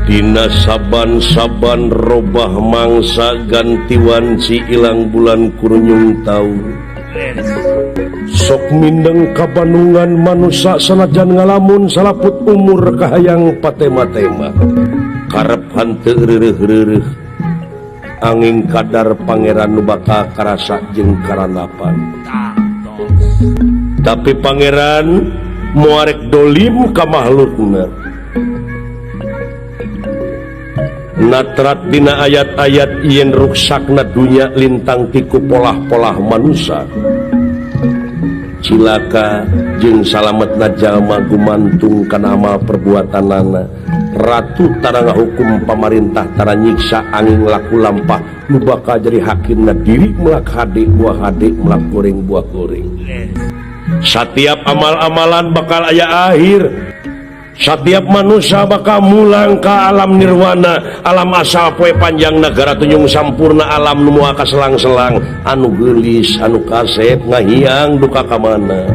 Dina saban-saban robah mangsa ganti wanci ilang bulan kurunyung taun. Sok mindeng kabandungan manusia sanajan ngalamun salaput umur kahayang patema-tema. Karep henteu reureuh-reureuh angin kadar pangeran nu bakal karasa jeung karanapan. Tapi pangeran moarek dolim ka makhlukna. Natrat dina ayat-ayat yen ruksakna dunya lintang tiku polah-polah manusia. Cilaka jeung salametna jalma gumantung kana amal perbuatanana. Ratu tara ngahukum pamarintah tara nyiksa angin laku lampah nu bakal jadi hakimna diri melak hade buah hade melak goreng buah goreng. Satiap amal-amalan bakal aya akhir. Setiap manusia bakal mulang ke alam nirwana, alam asal poe panjang negara tunjung sampurna alam nu moal kaselang-selang anu geulis anu kasep ngahiang duka ka mana.